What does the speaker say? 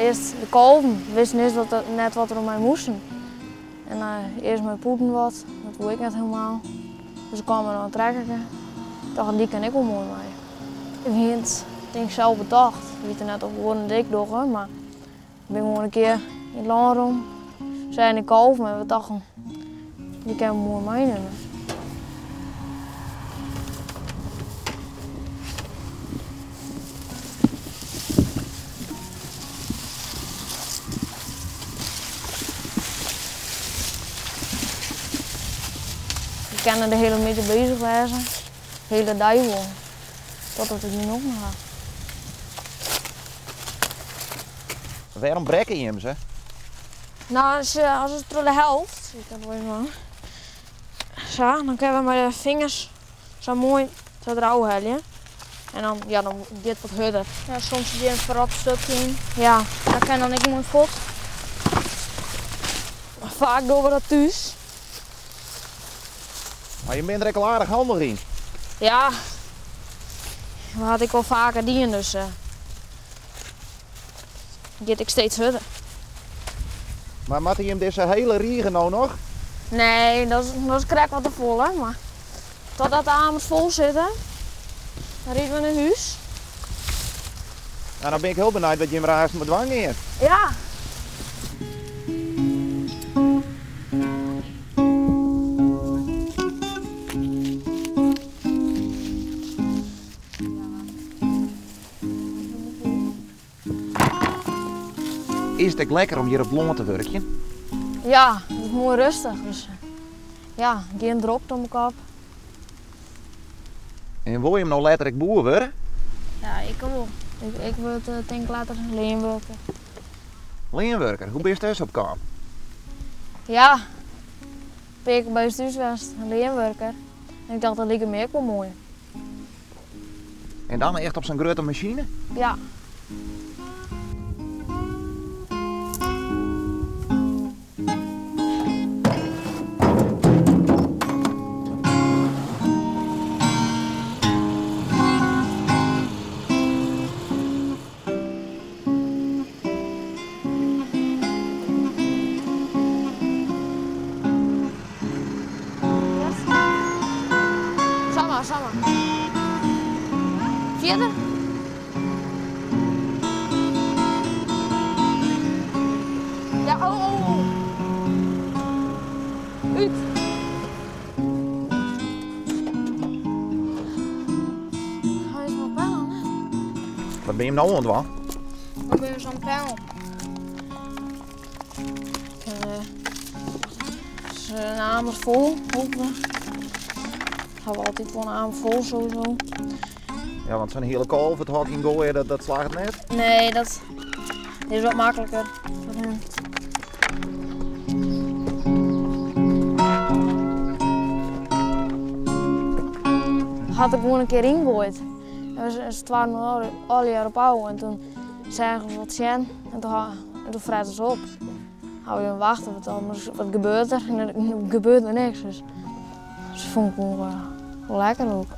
Earst de kalven, wisten earst wat, net wat der mei moasten. En earst mei poeten wat, dat woe ik net helemaal. Dus ik kwam er noch in trekkerke. Ik tocht, dy kin ik wol moai mei. Ik hie it tink sels betocht. Ik wit net of oaren it ek dogge, mar ik bin gewoan in kear yn it lân rûn. Seagen de kalven en we tochten, dy kinne we moai meinimme. Je kinne de hiele middei bezich wêze, de hiele dei wol, totdat ik genôch noch ha. Wêrom brekke jim se? No, as it troch de helft, ik dat wol even dwaan. Sa, dan kinne we mei de fingers sa moai sa derôf helje. En dan, ja, dan giet it wat hurder. Ja, soms sit hjir in ferrot stukje yn. Ja. Dat kin dan ek moai fuort. Faak dogge we dat thús. Mar je binne der ek al aardich handich yn. Ja, we ha it ek wol faker dien, dus giet ek steeds hurder. Mar moatte jim dizze hiele rige no noch? Nee, dat is krekt wat te folle. Mar totdat de amers fol sitte, dan ride we nei hús. Nou, dan bin ik hiel benijd wat jim raars mei dwaan gean. Ja. Is it ek lekker om hjir op it lân te wurkjen? Ja, it is moai rêstich. Dus ja, gjin drokte om 'e kop. En wol jim no letter ek boer wurde? Ja, ik wol. Ik wurd tink letter leanwurker. Leanwurker? Hoe bist dêr sa op kaam? Ja, in pear kear by ús thús west, in leanwurker. En ik tocht dat liket my ek wol moai. En dan echt op sa'n grutte masine? Ja. Samar, samar. Fierder. Ja, oh, oh, oh. Ut. Hy is mei pellen, hè? Wat binne jim no oan it dwaan? Dan binne we sa'n pellen. Is in amer fol, hopen we. Ha we altyd wol in amer fol sowieso. Ja, want sa'n hiele kolf it hok yn goaie, dat slagget net? Nee, dat is wat makliker foar him. Hat er gewoan in kear yngoaid. En we stoarmen allegear op ôf en toen seagen we wat sjen en toen fretten se op. Hou je wachten, wat gebeurt er? En er gebeurt er niks. Dus dat fûn ik wol lekker ook.